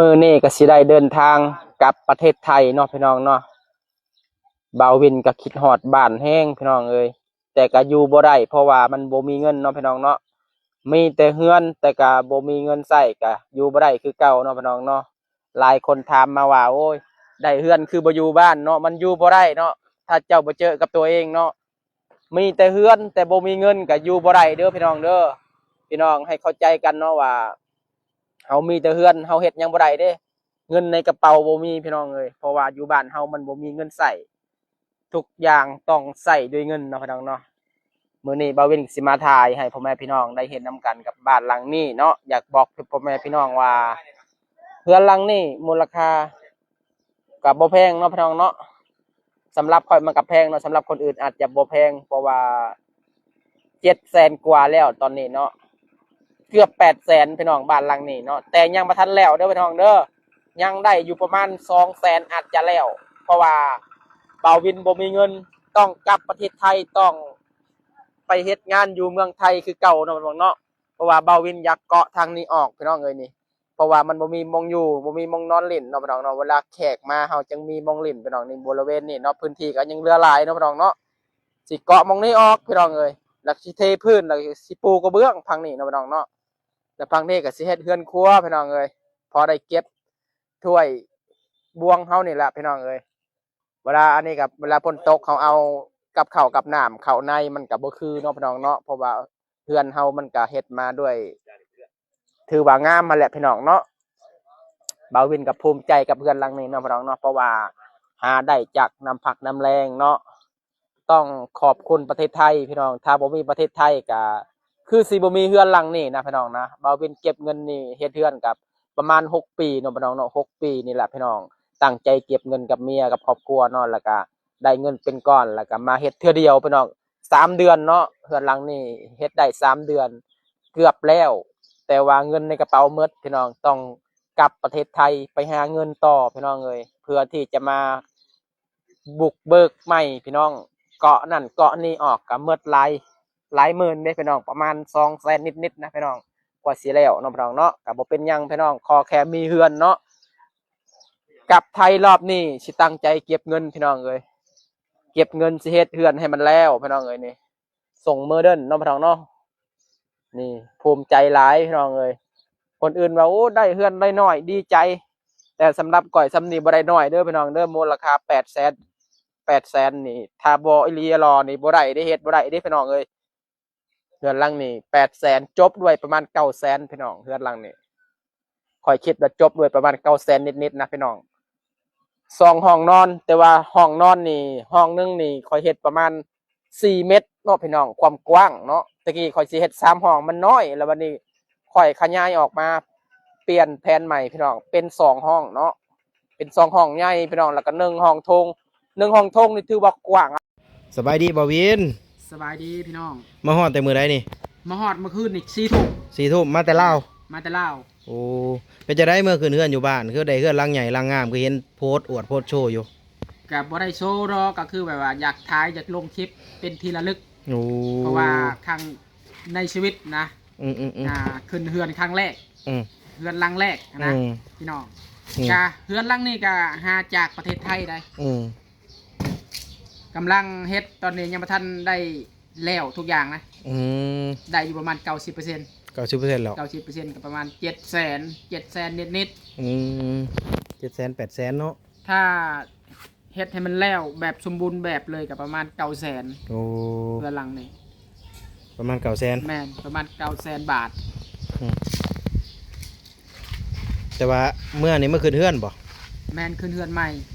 ມື້ນີ້ກໍຊິໄດ້ເດີນທາງກັບປະເທດໄທເນາະພີ່ນ້ອງເນາະ. ບ່າວວິນກໍຄິດຮອດບ້ານແຮງພີ່ນ້ອງເອີຍ, ແຕ່ກໍຢູ່ບໍ່ໄດ້ ເພາະວ່າມັນບໍ່ມີເງິນເນາະພີ່ນ້ອງເນາະ. ມີແຕ່ເຮືອນ ແຕ່ກໍບໍ່ມີເງິນໃຊ້ ກໍຢູ່ບໍ່ໄດ້ຄືເກົ່າເນາະພີ່ນ້ອງເນາະ. ຫຼາຍຄົນຖາມມາວ່າ ໂອ້ຍ ໄດ້ເຮືອນຄືບໍ່ຢູ່ບ້ານເນາະ? ມັນຢູ່ບໍ່ໄດ້ເນາະ ຖ້າເຈົ້າບໍ່ເຈີກັບຕົວເອງເນາະ. ມີແຕ່ເຮືອນ ແຕ່ບໍ່ມີເງິນ ກໍຢູ່ບໍ່ໄດ້ເດີພີ່ນ້ອງເດີ. ພີ່ນ້ອງໃຫ້ເຂົ້າໃຈກັນເນາະວ່າ ເຮົາມີແຕ່ເຮືອນ ເຮົາເຮັດຫຍັງບໍ່ໄດ້ເດ້. ເງິນໃນກະເປົາບໍ່ມີພີ່ນ້ອງເອີຍ, ເພາະວ່າຢູ່ບ້ານເຮົາມັນບໍ່ມີເງິນໃຊ້. ທຸກຢ່າງຕ້ອງໃຊ້ດ້ວຍເງິນເນາະພີ່ນ້ອງເນາະ. ມື້ນີ້ບ່າວວິນຊິມາຖ່າຍໃຫ້ພໍ່ແມ່ພີ່ນ້ອງໄດ້ເຫັນນຳກັນກັບບ້ານຫຼັງນີ້ເນາະ. ຢາກບອກພໍ່ແມ່ພີ່ນ້ອງວ່າ ເຮືອນຫຼັງນີ້ມູນລະຄ່າກໍບໍ່ແພງເນາະພີ່ນ້ອງເນາະ. ສຳລັບຂ້ອຍມັນກໍແພງເນາະ, ສຳລັບຄົນອື່ນອາດຈະບໍ່ແພງ ເພາະວ່າເຈັດແສນກວ່າແລ້ວຕອນນີ້ເນາະ, ເກືອບແປດແສນພີ່ນ້ອງ ບ້ານຫຼັງນີ້ເນາະ. ແຕ່ຍັງບໍ່ທັນແລ້ວເດີພີ່ນ້ອງເດີ, ຍັງໄດ້ຢູ່ປະມານສອງແສນອາດຈະແລ້ວ ເພາະວ່າບ່າວວິນບໍ່ມີເງິນ, ຕ້ອງກັບປະເທດໄທ, ຕ້ອງໄປເຮັດງານຢູ່ເມືອງໄທຄືເກົ່າເນາະພີ່ນ້ອງເນາະ. ເພາະວ່າບ່າວວິນຢາກເກາະທາງນີ້ອອກພີ່ນ້ອງເອີຍນີ້, ເພາະວ່າມັນບໍ່ມີໝ່ອງຢູ່ ບໍ່ມີໝ່ອງນອນຫຼິ້ນເນາະພີ່ນ້ອງເນາະ. ເວລາແຂກມາເຮົາຈຶ່ງມີໝ່ອງຫຼິ້ນພີ່ນ້ອງ. ນີ້ບໍລິເວນນີ້ເນາະ ພື້ນທີ່ກໍຍັງເຫຼືອຫຼາຍເນາະພີ່ນ້ອງເນາະ. ຊິເກາະໝ່ອງນີ້ອອກພີ່ນ້ອງເອີຍ, ແລ້ວຊິເທພື້ນ ແລ້ວຊິປູກະເບື້ອງຝັ່ງນີ້ເນາະພີ່ນ້ອງເນາະ. ແລ້ວຝັ່ງນີ້ກໍຊິເຮັດເຮືອນຄົວພີ່ນ້ອງເອີຍ, ພໍໄດ້ເກັບຖ້ວຍບວງເຮົານີ້ແຫຼະພີ່ນ້ອງເອີຍ. ເວລາອັນນີ້ກໍ ເວລາຝົນຕົກເຮົາເອົາກັບເຂົ້າກັບນ້ຳເຂົ້າໃນ ມັນກໍບໍ່ຄືເນາະພີ່ນ້ອງເນາະ, ເພາະວ່າເຮືອນເຮົາມັນກໍເຮັດມາດ້ວຍ ຖືວ່າງາມຫັ້ນແຫຼະພີ່ນ້ອງເນາະ. ບ່າວວິນກໍພູມໃຈກັບເຮືອນຫຼັງນີ້ເນາະພີ່ນ້ອງເນາະ, ເພາະວ່າຫາໄດ້ຈາກນ້ຳພັກນ້ຳແຮງເນາະ. ຕ້ອງຂອບຄຸນປະເທດໄທພີ່ນ້ອງ, ຖ້າບໍ່ມີປະເທດໄທກໍຄືຊິບໍ່ມີເຮືອນຫຼັງນີ້ນະພີ່ນ້ອງນະ. ບ່າວວິນເກັບເງິນນີ້ເຮັດເຮືອນກໍປະມານຫົກປີເນາະພີ່ນ້ອງເນາະ, ຫົກປີນີ້ແຫຼະພີ່ນ້ອງ. ຕັ້ງໃຈເກັບເງິນກັບເມຍກັບຄອບຄົວເນາະ, ແລ້ວກໍໄດ້ເງິນເປັນກ້ອນ ແລ້ວກໍມາເຮັດເທື່ອດຽວພີ່ນ້ອງ ສາມເດືອນເນາະ. ເຮືອນຫຼັງນີ້ເຮັດໄດ້ສາມເດືອນເກືອບແລ້ວ, ແຕ່ວ່າເງິນໃນກະເປົາໝົດພີ່ນ້ອງ, ຕ້ອງກັບປະເທດໄທໄປຫາເງິນຕໍ່ພີ່ນ້ອງເອີຍ, ເພື່ອທີ່ຈະມາບຸກເບີກໃໝ່ພີ່ນ້ອງ. ເກາະນັ້ນເກາະນີ້ອອກກໍໝົດຫຼາຍ ຫຼາຍໝື່ນເດ້ພີ່ນ້ອງ, ປະມານສອງແສນນິດໆນະພີ່ນ້ອງ ກວ່າຊິແລ້ວເນາະພີ່ນ້ອງເນາະ. ກໍບໍ່ເປັນຫຍັງພີ່ນ້ອງ, ຂໍແຄ່ມີເຮືອນເນາະ. ກັບໄທລອບນີ້ຊິຕັ້ງໃຈເກັບເງິນພີ່ນ້ອງເອີຍ, ເກັບເງິນຊິເຮັດເຮືອນໃຫ້ມັນແລ້ວພີ່ນ້ອງເອີຍນີ້. ສົ່ງເມີເດີນເນາະພີ່ນ້ອງເນາະ. ນີ້ພູມໃຈຫຼາຍພີ່ນ້ອງເອີຍ. ຄົນອື່ນວ່າ ໂອ້ ໄດ້ເຮືອນໄດ້ນ້ອຍດີໃຈ, ແຕ່ສຳລັບຂ້ອຍສ່ຳນີ້ບໍ່ໄດ້ນ້ອຍເດີພີ່ນ້ອງເດີ. ມູນລະຄ່າແປດແສນ ແປດແສນນີ້ ຖ້າບໍ່ອີ່ຫຼີອີ່ຫຼໍນີ້ບໍ່ໄດ້ເດ້, ເຮັດບໍ່ໄດ້ເດ້ພີ່ນ້ອງເອີຍ. ເຮືອນຫຼັງນີ້ແປດແສນ ຈົບດ້ວຍປະມານເກົ້າແສນພີ່ນ້ອງ, ເຮືອນຫຼັງນີ້ ຂ້ອຍຄິດວ່າຈົບດ້ວຍປະມານເກົ້າແສນນິດໆນະພີ່ນ້ອງ. ສອງຫ້ອງນອນ, ແຕ່ວ່າຫ້ອງນອນນີ້ ຫ້ອງໜຶ່ງນີ້ຂ້ອຍເຮັດປະມານສີ່ເມັດເນາະພີ່ນ້ອງ, ຄວາມກວ້າງເນາະ. ແຕ່ກີ້ຂ້ອຍຊິເຮັດສາມຫ້ອງ ມັນນ້ອຍ, ແລ້ວບັດນີ້ຂ້ອຍຂະຫຍາຍອອກມາ ປ່ຽນແຜນໃໝ່ພີ່ນ້ອງ ເປັນສອງຫ້ອງເນາະ, ເປັນສອງຫ້ອງໃຫຍ່ພີ່ນ້ອງ, ແລ້ວກໍໜຶ່ງຫ້ອງໂຖງ. ໜຶ່ງຫ້ອງໂຖງນີ້ຖືວ່າກວ້າງ. ສະບາຍດີບ່າວວິນ. ສະບາຍດີພີ່ນ້ອງ. ມາຮອດແຕ່ມື້ໃດນີ້? ມາຮອດມື້ຄືນນີ້ສີ່ທຸ່ມ. ສີ່ທຸ່ມ ມາແຕ່ລາວ? ມາແຕ່ລາວ. ໂອ້ ເປັນຈັ່ງໃດເມື່ອຄືນເຮືອນຢູ່ບ້ານ ຄືໄດ້ເຮືອນຫຼັງໃຫຍ່ຫຼັງງາມ ຄືເຫັນໂພສອວດໂພສໂຊຢູ່? ກະບໍ່ໄດ້ໂຊດອກ, ກະຄືແບບວ່າຢາກຖ່າຍ ຢາກລົງຄລິບເປັນທີ່ລະລຶກ. ໂອ້ ເພາະວ່າຄັ້ງໃນຊີວິດນະ ອືມໆໆ ອ່າ ຂຶ້ນເຮືອນຄັ້ງແລກ ອືມ ເຮືອນຫຼັງແລກນະ ອືມ ພີ່ນ້ອງ ອືມ ກະເຮືອນຫຼັງນີ້ກະຫາຈາກປະເທດໄທໄດ໋ ອືມ ກຳລັງເຮັດ ຕອນນີ້ຍັງບໍ່ທັນໄດ້ແລ້ວທຸກຢ່າງນະ ອືມ ໄດ້ຢູ່ປະມານເກົ້າສິບເປີເຊັນ ເກົ້າສິບເປີເຊັນແລ້ວ ເກົ້າສິບເປີເຊັນ ກໍປະມານເຈັດແສນ ເຈັດແສນນິດໆ ອືມ ເຈັດແສນ ແປດແສນເນາະ ຖ້າ ເຮັດໃຫ້ມັນແລ້ວແບບສົມບູນແບບເລີຍກໍປະມານເກົ້າແສນ. ໂອ້ ເຮືອນຫຼັງນີ້ປະມານເກົ້າແສນ. ແມ່ນ ປະມານເກົ້າແສນບາດ. ອືມ ແຕ່ວ່າເມືອນີ້ມາຂຶ້ນເຮືອນບໍ່? ແມ່ນ ຂຶ້ນເຮືອນໃໝ່.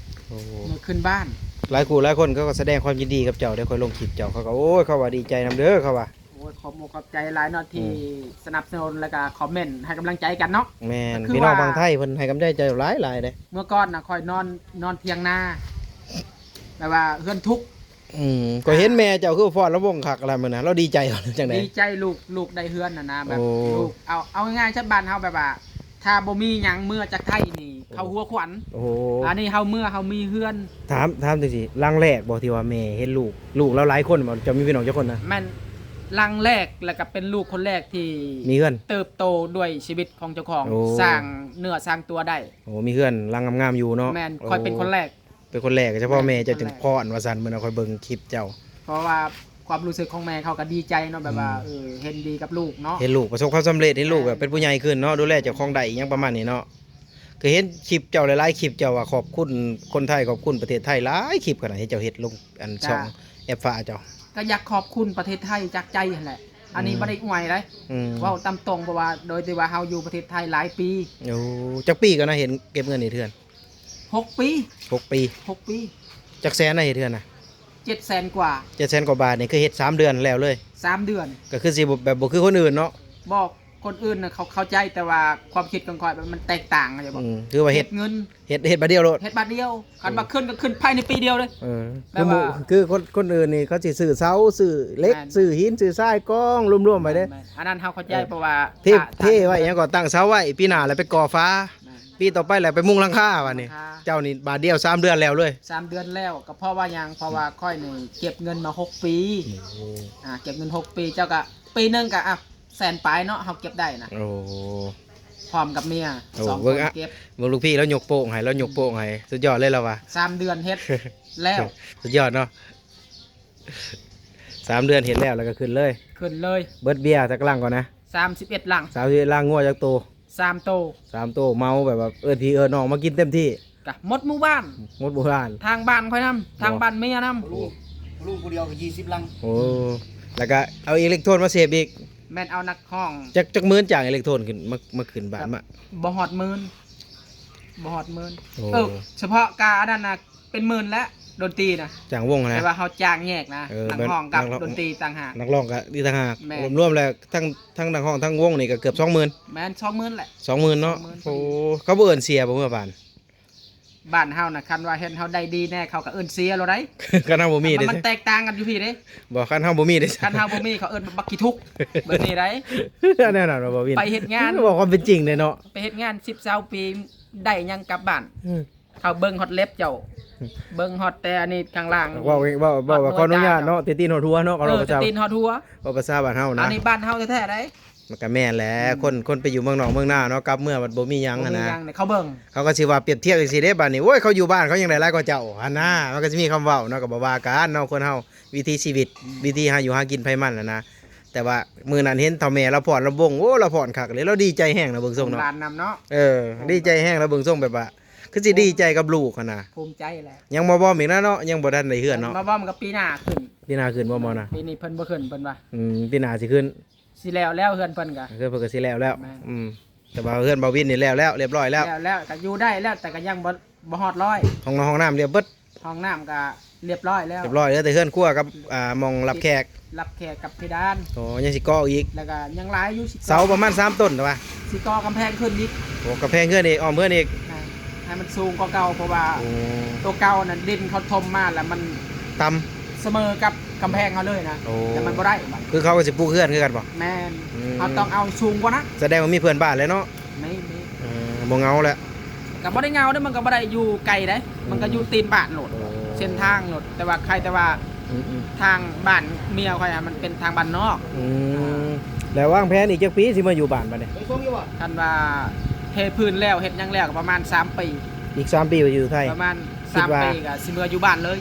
ໂອ້ ມາຂຶ້ນບ້ານ. ຫຼາຍຄູ່ຫຼາຍຄົນເຂົາກໍສະແດງຄວາມຍິນດີກັບເຈົ້າເດ້ ຂ້ອຍລົງຄລິບເຈົ້າ ເຂົາກໍ ໂອ້ຍ ເຂົາວ່າດີໃຈນຳເດີ ເຂົາວ່າ. ໂອ້ຍ ຂອບອົກຂອບໃຈຫຼາຍເນາະ ທີ່ ອືມ ສະໜັບສະໜູນ ແລ້ວກະຄອມເມັນໃຫ້ກຳລັງໃຈກັນເນາະ. ແມ່ນ ຄື ພີ່ນ້ອງ ວ່າ ຝັ່ງໄທເພິ່ນໃຫ້ກຳລັງໃຈເຈົ້າຫຼາຍໆເດ້. ເມື່ອກ່ອນນະ ຂ້ອຍນອນ ນອນຖຽງນາ ແບບວ່າເຮືອນທຸກ. ອືມ ຂ້ອຍເຫັນແມ່ເຈົ້າຄືຟ້ອນລຳວົງຄັກລະມື້ນັ້ນ ລາວດີໃຈບໍ່ ຫຼືຈັ່ງໃດ? ດີໃຈ ລູກ ລູກໄດ້ເຮືອນນະນະ ແບບ ໂອ້ ລູກ ເອົາ ເອົາງ່າຍໆຊະ ບ້ານເຮົາແບບວ່າ ຖ້າບໍ່ມີຫຍັງເມືອຈາກໄທນີ້ ໂອ້ ເຂົາຫົວຂວັນ. ໂອ້ໂຫ ອັນນີ້ເຮົາເມືອ ເຮົາມີເຮືອນ. ຖາມ ຖາມຈັ່ງຊີ້ ຫຼັງແລກບໍ່ ທີ່ວ່າແມ່ເຫັນລູກ ລູກລາວຫຼາຍຄົນບໍ່? ເຈົ້າມີພີ່ນ້ອງຈັກຄົນນະ? ແມ່ນ ຫຼັງແລກ ແລ້ວກໍເປັນລູກຄົນແລກທີ່ມີເຮືອນ ເຕີບໂຕດ້ວຍຊີວິດຂອງເຈົ້າຂອງ ໂອ້ ສ້າງເນື້ອສ້າງຕົວໄດ້. ໂອ້ ມີເຮືອນຫຼັງງາມໆຢູ່ເນາະ. ແມ່ນ ໂອ້ ຂ້ອຍເປັນຄົນແລກ. ເປັນຄົນແລກ ສະເພາະແມ່ເຈົ້າຈຶ່ງຟ້ອນວ່າຊັ້ນ. ມື້ນັ້ນຂ້ອຍເບິ່ງຄລິບເຈົ້າ ເພາະວ່າຄວາມຮູ້ສຶກຂອງແມ່ເຂົາກໍດີໃຈເນາະ ແບບວ່າ ອືມ ເອີ ເຫັນດີກັບລູກເນາະ ເຫັນລູກປະສົບຄວາມສຳເລັດ ເຫັນລູກແບບເປັນຜູ້ໃຫຍ່ຂຶ້ນເນາະ ດູແລເຈົ້າຂອງໄດ້ ອີ່ຫຍັງປະມານນີ້ເນາະ. ກໍເຫັນຄລິບເຈົ້າຫຼາຍໆຄລິບ ເຈົ້າວ່າຂອບຄຸນຄົນໄທ ຂອບຄຸນປະເທດໄທຫຼາຍຄລິບຂະໜາດ ເຫັນເຈົ້າເຮັດລົງອັນ ກະ ຊ່ອງແອັບຟ້າເຈົ້າ. ກໍຢາກຂອບຄຸນປະເທດໄທຈາກໃຈຫັ້ນແຫຼະ ອັນນີ້ ອືມ ບໍ່ໄດ້ອວຍເດ້ ອືມ ເວົ້າຕາມຕົງ ເພາະວ່າໂດຍທີ່ວ່າເຮົາຢູ່ປະເທດໄທຫຼາຍປີ. ໂອ້ ຈັກປີກໍນະ ເຫັນເກັບເງິນເຮັດເຮືອນ? ຫົກປີ. ຫົກປີ. ຫົກປີ. ຈັກແສນນະເຮັດເຮືອນນະ? ເຈັດແສນກວ່າ. ເຈັດແສນກວ່າບາດນີ້ ຄືເຮັດສາມເດືອນແລ້ວເລີຍ? ສາມເດືອນ. ກໍຄືຊິບໍ່ ແບບບໍ່ຄືຄົນອື່ນເນາະ? ບໍ່ ຄົນອື່ນນະເຂົາເຂົ້າໃຈ ແຕ່ວ່າຄວາມຄິດຂອງຂ້ອຍມັນແຕກຕ່າງ ເຂົ້າໃຈບໍ່? ອືມ ຄືວ່າເຮັດ ເຮັດເງິນ ເຮັດ ເຮັດບາດດຽວໂລດ ເຮັດບາດດຽວ. ຄັນວ່າ ເອີ ຂຶ້ນກໍຂຶ້ນພາຍໃນປີດຽວເລີຍ. ເອີ ແບບວ່າ ຄືໝູ່ ຄືຄົນ ຄົນອື່ນນີ້ເຂົາຊິຊື້ເສົາ ຊື້ເຫຼັກ ແມ່ນ ຊື້ຫີນ ຊື້ຊາຍ ກອງລວມໆໄວ້ເດ້. ແມ່ນໆ ອັນນັ້ນເຮົາເຂົ້າໃຈ ເອີ ເພາະວ່າ ເທ ຖ້າ ຖ້າ ເທໄວ້ ຫຍັງກໍຕັ້ງເສົາໄວ້ ປີໜ້າແລ້ວໄປກໍ່ຝາ ແມ່ນ ປີຕໍ່ໄປແລ້ວໄປມຸງຫຼັງຄາ ບາດນີ້ ມຸງຫຼັງຄາ ເຈົ້ານີ້ບາດດຽວສາມເດືອນແລ້ວເລີຍ. ສາມເດືອນແລ້ວ ກໍເພາະວ່າຫຍັງ? ເພາະວ່າຂ້ອຍນີ້ເກັບເງິນມາຫົກປີ. ໂອ້ ອ່າ ເກັບເງິນຫົກປີ ເຈົ້າກໍ ປີໜຶ່ງກໍ ອ່ະ ແສນປາຍເນາະ ເຮົາເກັບໄດ້ນະ. ໂອ້ ພ້ອມກັບເມຍ ໂອ້ ສອງຄົນເກັບ. ເບິ່ງລູກພີ່ລາວຍົກໂປ້ງໃຫ້ ລາວຍົກໂປ້ງໃຫ້ ສຸດຍອດເລີຍລາວວ່າ. ສາມເດືອນເຮັດແລ້ວ ສຸດຍອດເນາະ. ສາມເດືອນເຮັດແລ້ວ ແລ້ວກໍຂຶ້ນເລີຍ ຂຶ້ນເລີຍ. ເບິດເບຍຈັກລັງກ່ອນນະ? ສາມສິບເອັດລັງ. ສາມສິບເອັດລັງ. ງົວຈັກໂຕ? ສາມໂຕ. ສາມໂຕ. ເມົາແບບວ່າເອີ້ນພີ່ເອີ້ນນ້ອງມາກິນເຕັມທີ່ ກະໝົດໝູ່ບ້ານ ໝົດໝູ່ບ້ານ ທາງບ້ານຂ້ອຍນຳ ທາງບ້ານເມຍນຳ. ໂອ້ ລຸງ ລຸງຜູ້ດຽວກໍຊາວລັງ. ໂອ້ ແລ້ວກໍເອົາເອເລັກໂທນມາເສບອີກ. ແມ່ນ ເອົານັກຮ້ອງ ຈັກ ຈັກໝື່ນຈ້າງເອເລັກໂທນຂຶ້ນມາ ມາຂຶ້ນບ້ານ ກໍ ມາ ບໍ່ຮອດໝື່ນ ບໍ່ຮອດໝື່ນ. ໂອ້ ເອີ ສະເພາະກາອັນນັ້ນນະ ເປັນໝື່ນແລ້ວ ດົນຕີນະ ຈ້າງວົງນະ ແຕ່ວ່າເຮົາຈ້າງແຍກນະ. ເອີ ນັກຮ້ອງກັບດົນຕີຕ່າງຫາກ ນັກຮ້ອງກໍອີກຕ່າງຫາກ. ແມ່ນ ລວມໆແລ້ວ ທັງ ທັງນັກຮ້ອງ ທັງວົງນີ້ກໍເກືອບສອງໝື່ນ. ແມ່ນ ສອງໝື່ນແຫຼະ ສອງໝື່ນເນາະ. ສອງໝື່ນ. ໂອ້ ເຂົາບໍ່ເອີ້ນເສຍບໍ່ ເມືອບ້ານ? ບ້ານເຮົານະ ຄັນວ່າເຫັນເຮົາໄດ້ດີແດ່ ເຂົາກໍເອີ້ນເສຍໂລດໃດ໋. ຄັນເຮົາບໍ່ມີເດ້ ມັນແຕກຕ່າງກັນຢູ່ພີ້ເດ້. ບໍ່ ຄັນເຮົາບໍ່ມີເດ້ ຄັນເຮົາບໍ່ມີ ເຂົາເອີ້ນບັກຂີ້ທຸກ ແບບນີ້ໃດ໋. ແນວນັ້ນບໍ່ວິນ ໄປເຮັດງານ ເວົ້າຄວາມເປັນຈິງເດ້ເນາະ ໄປເຮັດງານສິບຊາວປີ ໄດ້ຫຍັງກັບບ້ານ? ເອີ ເຂົາເບິ່ງຮອດເລັບເຈົ້າ ເບິ່ງຮອດແຕ່ອັນນີ້ຂ້າງລ່າງ. ເວົ້າ ເວົ້າ ເວົ້າ ເວົ້າ ຂໍອະນຸຍາດເນາະ ແຕ່ຕີນຮອດຫົວເນາະ ເຂົາເວົ້າພາສາ ເອີ ແຕ່ຕີນຮອດຫົວ ເວົ້າພາສາບ້ານເຮົານະ. ອັນນີ້ບ້ານເຮົາແທ້ໆໃດ໋. ມັນກໍແມ່ນແຫຼະ ອືມ ຄົນ ຄົນໄປຢູ່ເມືອງນອກເມືອງນາເນາະ ກັບເມືອບັດບໍ່ມີຫຍັງຫັ້ນນະ ເຂົາເບິ່ງ ເຂົາກໍຊິວ່າປຽບທຽບຈັ່ງຊີ້ເດ້. ບາດນີ້ ໂອ້ຍ ເຂົາຢູ່ບ້ານເຂົາຍັງໄດ້ຫຼາຍກວ່າເຈົ້າຫັ້ນນະ ມັນກໍຊິມີຄຳເວົ້າເນາະ ກໍບໍ່ວ່າກັນເນາະ ຄົນເຮົາ ວິຖີຊີວິດ ອືມ ວິທີຫາຢູ່ຫາກິນໃຜມັນຫັ້ນນະ. ແຕ່ວ່າມື້ນັ້ນເຫັນເຖົ້າແມ່ລາວຟ້ອນລຳວົງ ໂອ້ ລາວຟ້ອນຄັກເລີຍ ລາວດີໃຈແຮງນະ ເບິ່ງຊົງເນາະ. ຫຼານນຳເນາະ ເອີ ດີໃຈແຮງລະເບິ່ງຊົງ ແບບວ່າຄືຊິດີໃຈກັບລູກຫັ້ນນະ ພູມໃຈແຫຼະ. ຍັງບໍ່ບອມອີກນະເນາະ ຍັງບໍ່ທັນໄດ້ເຮືອນເນາະ ບໍ່ບອມກໍປີໜ້າຂຶ້ນ. ປີໜ້າຂຶ້ນບໍ່ໝໍນະ? ປີນີ້ເພິ່ນບໍ່ຂຶ້ນ ເພິ່ນວ່າ ອືມ ປີໜ້າຊິຂຶ້ນ ຊິແລ້ວແລ້ວເຮືອນເພິ່ນກະ ເຮືອນເພິ່ນກໍຊິແລ້ວແລ້ວ. ແມ່ນ ອືມ ແຕ່ວ່າເຮືອນບ່າວວິນນີ້ແລ້ວແລ້ວ ລຽບຮ້ອຍແລ້ວ ແລ້ວແລ້ວ ກໍຢູ່ໄດ້ແລ້ວ ແຕ່ກໍຍັງບໍ່ ບໍ່ຮອດຮ້ອຍ. ຫ້ອງນອນຫ້ອງນ້ຳລຽບເບິດ ຫ້ອງນ້ຳກໍລຽບຮ້ອຍແລ້ວ ລຽບຮ້ອຍ ເຫຼືອແຕ່ເຮືອນຄົວກັບ ອ່າ ໝ່ອງຮັບແຂກ ຮັບແຂກກັບເພດານ. ໂອ້ ຍັງຊິກໍ່ອີກ ແລ້ວກໍຍັງຫຼາຍຢູ່ ຊິກໍ່ ເສົາປະມານສາມຕົ້ນ ແຕ່ວ່າຊິກໍ່ກຳແພງຂຶ້ນອີກ. ໂອ້ ກຳແພງເຮືອນອີກ ອ້ອມເຮືອນອີກ ໃຫ້ ໃຫ້ມັນສູງກວ່າເກົ່າ ເພາະວ່າ ໂອ້ ໂຕເກົ່ານັ້ນດິນເຂົາຖົມມາແລ້ວມັນຕ່ຳ ສະເໝີກັບກຳແພງເຮົາເລີຍນະ. ໂອ້ ແລ້ວມັນບໍ່ໄດ້ ຄືເຂົາກໍຊິປຸກເຮືອນຄືກັນບໍ່? ແມ່ນ ອືມ ເຮົາຕ້ອງເອົາສູງກວ່ານະ. ສະແດງວ່າມີເພື່ອນບ້ານແລ້ວເນາະ. ມີ ມີ ເອີ ບໍ່ເຫງົາແລ້ວ ກໍບໍ່ໄດ້ເຫງົາເດ້ ມັນກໍບໍ່ໄດ້ຢູ່ໄກໃດ໋ ອືມ ມັນກໍຢູ່ຕີນບ້ານໂລດ ໂອ້ ເສັ້ນທາງໂລດ ແຕ່ວ່າໃຄແຕ່ວ່າ ອືມໆ ທາງບ້ານເມຍຂ້ອຍຫັ້ນ ມັນເປັນທາງບ້ານນອກ. ອືມ ອ່າ ແລ້ວວາງແຜນອີກຈັກປີຊິມາຢູ່ບ້ານບັດນີ້? ຄັນວ່າເທພື້ນແລ້ວ ເຮັດຫຍັງແລ້ວ ກໍປະມານສາມປີ. ອີກສາມປີໄປຢູ່ໄທ ປະມານ ສາມປີກໍຊິເມືອຢູ່ບ້ານເລີຍ.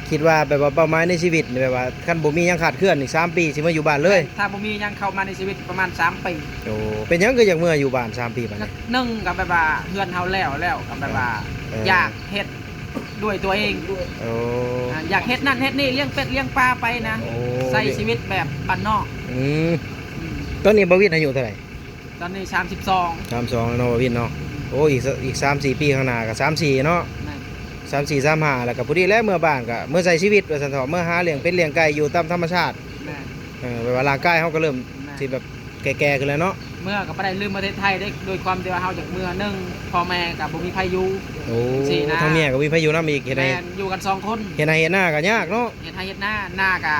ຄິດວ່າແບບວ່າເປົ້າໝາຍໃນຊີວິດນີ້ ແບບວ່າຄັນບໍ່ມີຫຍັງຂາດເຂີນນີ້ ສາມປີຊິເມືອຢູ່ບ້ານເລີຍ. ຖ້າບໍ່ມີຫຍັງເຂົ້າມາໃນຊີວິດປະມານສາມປີ. ໂອ້ ເປັນຫຍັງຄືຢາກເມືອຢູ່ບ້ານສາມປີບັດນີ້? ໜຶ່ງກໍແບບວ່າເຮືອນເຮົາແລ້ວ ແລ້ວກໍແບບວ່າ ເອີ ຢາກເຮັດດ້ວຍຕົວເອງ. ໂອ້ ອ່າ ຢາກເຮັດນັ້ນເຮັດນີ້ ລ້ຽງເປັດລ້ຽງປາໄປນະ. ໂອ້ ໃຊ້ຊີວິດແບບບ້ານນອກ. ອືມ ອືມ ຕອນນີ້ບ່າວວິນອາຍຸເທົ່າໃດ? ຕອນນີ້ສາມສິບສອງ ສາມສິບສອງແລ້ວເນາະ ບ່າວວິນເນາະ. ອືມ ໂອ້ ອີກ ອີກສາມສີ່ປີຂ້າງໜ້າກໍສາມສີ່ເນາະ. ແມ່ນ ສາມສີ່ ສາມຫ້າ ແລ້ວກໍພໍດີແລ້ວເມືອບ້ານ ກໍເມືອໃຊ້ຊີວິດວ່າຊັ້ນເຖາະ ເມືອຫາລ້ຽງເປັດລ້ຽງໄກ່ຢູ່ຕາມທຳມະຊາດ. ແມ່ນ ເອີ ແບບວ່າຮ່າງກາຍເຮົາກໍເລີ່ມ ແມ່ນ ຊິແບບແກ່ໆຂຶ້ນແລ້ວເນາະ. ເມືອກໍບໍ່ໄດ້ລືມປະເທດໄທເດ້ ດ້ວຍຄວາມທີ່ວ່າເຮົາຢາກເມືອ. ໜຶ່ງ ພໍ່ແມ່ກໍບໍ່ມີໃຜຢູ່. ໂອ້ ຈັ່ງຊີ້ນະ ທາງເມຍກໍບໍ່ມີໃຜຢູ່ນຳອີກ ເຮັດໃຫ້ ແມ່ນ ຢູ່ກັນສອງຄົນ ເຮັດໄຮ່ເຮັດນາກໍຍາກເນາະ. ເຮັດໄຮ່ເຮັດນາ ນາກໍ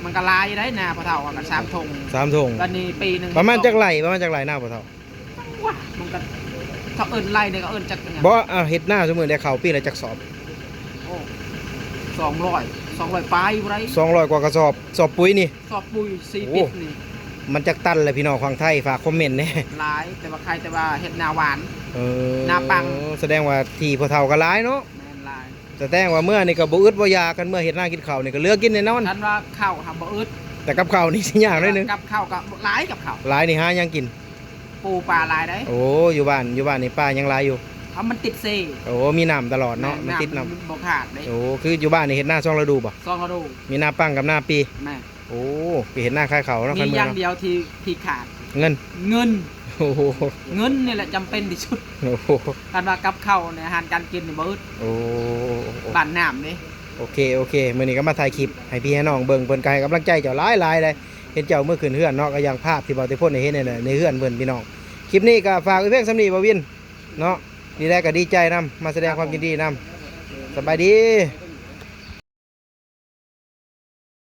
ມັນກໍຫຼາຍຢູ່ໃດ໋ ນາພໍ່ເຖົ້າກໍສາມທົ່ງ ສາມທົ່ງ. ບັດນີ້ປີໜຶ່ງປະມານຈັກໄຮ່? ປະມານຈັກໄຮ່ນາພໍ່ເຖົ້າ? ມັນກໍ ເຂົາເອີ້ນໄຮ່ນີ້ ເຂົາເອີ້ນຈັກຫຍັງ? ບໍ່ ເອົາ ເຮັດນາຊຸມື້ໄດ້ເຂົ້າປີລະຈັກສອບ? ໂອ້ ສອງຮ້ອຍ ສອງຮ້ອຍປາຍບໍ່ໄດ້ ສອງຮ້ອຍກວ່າກະສອບ ສອບປຸ໋ຍນີ້ ສອບປຸ໋ຍສີ່ ໂອ້ ປິດນີ້ ມັນຈັກຕັນແຫຼະພີ່ນ້ອງຝັ່ງໄທ ຝາກຄອມເມັນແດ່. ຫຼາຍ ແຕ່ວ່າໃຄແຕ່ວ່າເຮັດນາຫວານ ເອີ ນາປັງ ສະແດງວ່າທີ່ພໍ່ເຖົ້າກໍຫຼາຍເນາະ. ແມ່ນຫຼາຍ ສະແດງວ່າເມື່ອນີ້ກໍບໍ່ອຶດບໍ່ຢາກ ຄັນເມື່ອເຮັດນາກິນເຂົ້ານີ້ກໍເຫຼືອກິນແນ່ນອນ. ຄັນວ່າເຂົ້າຫາບໍ່ອຶດ ແຕ່ກັບເຂົ້ານີ້ຊິຍາກໜ້ອຍໜຶ່ງ ກັບເຂົ້າກໍຫຼາຍ ກັບເຂົ້າຫຼາຍນີ້ຫາຫຍັງກິນ? ປູປາຫຼາຍໄດ໋. ໂອ້ ຢູ່ບ້ານ ຢູ່ບ້ານນີ້ປາຍັງຫຼາຍຢູ່. ເອົາ ມັນຕິດເຊ. ໂອ້ ມີນ້ຳຕະຫຼອດເນາະ. ແມ່ນ ມັນຕິດນ້ຳ ນ້ຳມັນບໍ່ຂາດເດ້. ໂອ້ ຄືຢູ່ບ້ານນີ້ເຮັດນາສອງລະດູບໍ່? ສອງລະດູ ມີນາປັງກັບນາປີ. ແມ່ນ ໂອ້ ໄປເຮັດນາຂາຍເຂົ້າເນາະ. ມີຢ່າງດຽວທີ່ ທີ່ຂາດ ເງິນ ເງິນ. ໂອ້ໂຫ ເງິນນີ້ແຫຼະຈຳເປັນທີ່ສຸດ. ໂອ້ໂຫ ຄັນວ່າກັບເຂົ້າໃນອາຫານການກິນນີ້ບໍ່ອຶດ. ໂອ້ ບ້ານນ້ຳເດ້. ໂອເຄ ໂອເຄ ມື້ນີ້ກໍມາຖ່າຍຄລິບໃຫ້ພີ່ໃຫ້ນ້ອງເບິ່ງ ເພິ່ນກໍໃຫ້ກຳລັງໃຈເຈົ້າຫຼາຍໆເດ້. ເຫັນເຈົ້າມື້ຂຶ້ນເຮືອນເນາະ ກໍຢ່າງພາບທີ່ບ່າວເຕພົນໄດ້ເຫັນນັ້ນແຫຼະ ໃນເຮືອນເພິ່ນພີ່ນ້ອງ. ຄລິບນີ້ກໍຝາກໄວ້ພຽງສ່ຳນີ້ ບ່າວວິນເນາະ. ນີ້ແຫຼະກໍດີໃຈນຳ ມາສະແດງຄວາມຍິນດີນຳ. ສະບາຍດີ.